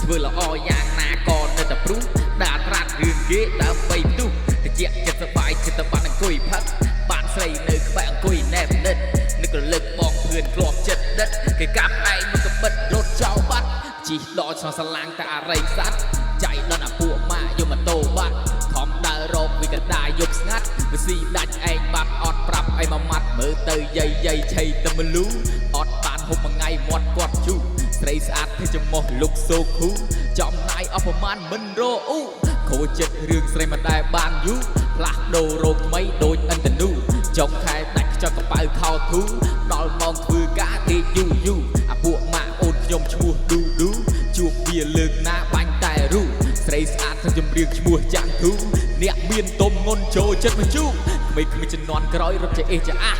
ធ្វើល្អយ៉ាងណាក៏នៅតែព្រុសដាក់ត្រាត់រឿងគេដើម្បីផ្ទុះតិចចិត្តសបាយចិត្តបានអង្គុយផឹកបានស្រីនៅក្បែរអង្គុយណែបនិតនឹករលឹកបងភឿនធ្លាប់ចិត្តដិតគេកាប់ឯងមកកបិតរត់ចោលបាត់ជីកដល់ឆ្លងសាឡាងតែអរិយសัตว์ចៃដនអាពួកម៉ាក់យកម៉ូតូបាត់ខំដើររកវិកដាយប់ស្ងាត់វាស៊ីដាច់ឯងបាត់អត់ប្រាប់អីមួយម៉ាត់មើលទៅយាយយាយឆៃទៅមលូអត់បានហូបមួយថ្ងៃមាត់គាត់ជូស្រីស្អាតធ្វើច្មោះលុកសូខូចំណាយអស់ប្រមាណមិនរអ៊ូខូចចិត្តរឿងស្រីមិនដែលបានយូរផ្លាស់ដូររោគថ្មីដូចឥន្ទនូចុងខែដាច់ខ្ចប់កប៉ៅខោធូដល់ម៉ោងធ្វើការគេយូរយូរអាពួកម៉ាក់អូនខ្ញុំឈ្មោះឌូឌូជួបវាលើកណាបាញ់តែរូស្រីស្អាតក្នុងចម្រៀងឈ្មោះចាំងធូអ្នកមានទុំងន់ចូលចិត្តមកជូក្មេងៗជំនាន់ក្រោយរត់ចេះអេចាអា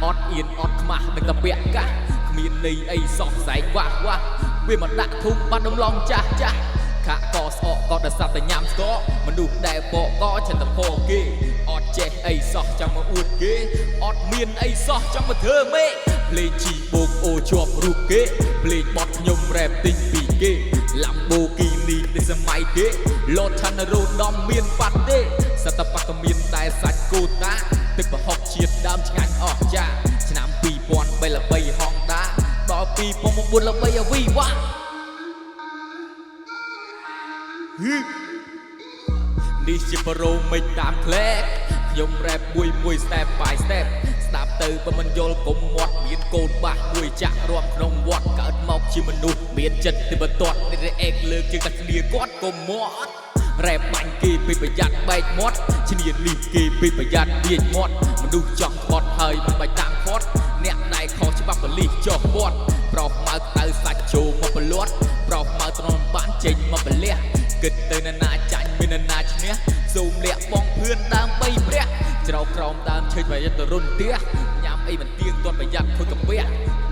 អត់អៀនអត់ខ្មាស់នឹងតែពាក់កាសគ្មានន័យអីសោះសែកវ៉ាស់វ៉ាស់វាមកដាក់ធុងបាត់ដំឡងចាស់ចាស់ខាក់កស្អកក៏ដោយសារតែញ៉ាំស្ករមនុស្សដែលបកកចិត្តតែផគេអត់ចេះអីសោះចង់មកអួតគេអត់មានអីសោះចង់មកធ្វើមេភ្លេងជីបោកអូជាប់រូបគេភ្លេងបត់ខ្ញុំរ៉េបទិញពីគេឡាំបូគីនីនេះសម័យគេលោតឆាន់រ៉ូដំមានបាត់ទេសតបកមានតែសាច់គោតាទឹកប្រហុកជាតិដើមឆ្ងាញ់អស់ចាឆ្នាំ2003ល្បីហងដាដល់2009ល្បីអវីវ៉ានេះជាប្រូមិចតាមក្លែកខ្ញុំរ៉េបមួយមួយ step by step ស្ដាប់ទៅបើមិនយល់កុំមាត់មានកូនបាសមួយចាក់រំក្នុងវត្តកើតមកជាមនុស្សមានចិត្តទីបន្ទាត់នេះអេកលើកជើងតែគ្នាគាត់កុំមាត់រ៉េបបាញ់គេពីប្រយ័ត្នបែកមាត់ឈ្នានេះគេពីប្រយ័ត្នទាញមាត់មនុស្សចង់ខ្វាត់ហើយមិនបាច់តាមខាត់អ្នកដែលខុសច្បាប់ប៉ូលីសចុះពាត់ប្រុសម៉ៅក្តៅសាច់ចូលមកប្រលាត់ប្រុសម៉ៅត្រង់បានចេញមកប្រលះគិតទៅនរណាចាញ់មាននរណាឈ្នះសូមលាក់បងភឿនដើម្បីព្រះច្រោកក្រោមដើមឈើប្រយ័ត្នទៅរុនផ្ទះញ៉ាំអីមិនទៀងទាត់ប្រយ័ត្នខូចកាពះ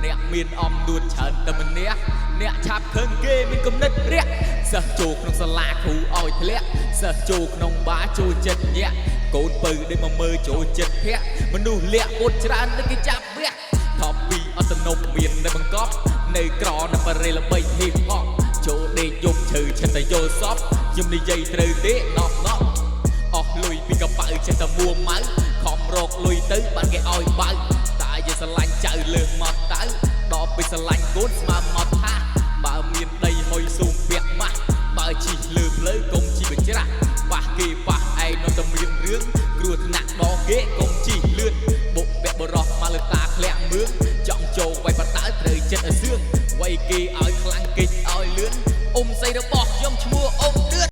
អ្នកមានអំនួតច្រើនតែម្នាក់អ្នកឆាប់ខឹងគេមានគំនិតរាក់សិស្សចូលក្នុងសាលាគ្រូឲ្យធ្លាក់សិស្សចូលក្នុងបាចូលចិត្តញាក់កូនពៅដែលមកមើលចូលចិត្តភ័ក្រមនុស្សលាក់ពុតច្រើនដូចគេចាប់វះថប់ពីអត់ទំនប់មានតែបង្កប់នៅក្រនៅបរិល្បីហ៊ីបហបចូលដេកយប់ឈើឆិតតែយល់សពខ្ញុំនិយាយត្រូវទេណប់ណប់អស់លុយពីកប៉ៅចេះតែមួម៉ៅខំរកលុយទៅបានគេឲ្យបើតាយស្រឡាញ់ចៅលើសមកតៅដល់ពេលស្រឡាញ់កូនស្មើមកថាបើមានដីហុយសូមពាក់ម៉ាស់បើជីកលើផ្លូវកុំជីបច្រាស់ប៉ះគេប៉ះឯងនៅតែមានរឿងគ្រោះថ្នាក់ដល់គេកុំជីលឿនបុកពាក់បរោះមកលើតាធ្លាក់មឿងចង់ចូលវាយបតើត្រូវចិត្តឲ្យសឿងវាយគេឲ្យខ្លាំងគេចឲ្យលឿនអ៊ំស្អីរបស់ខ្ញុំឈ្មោះ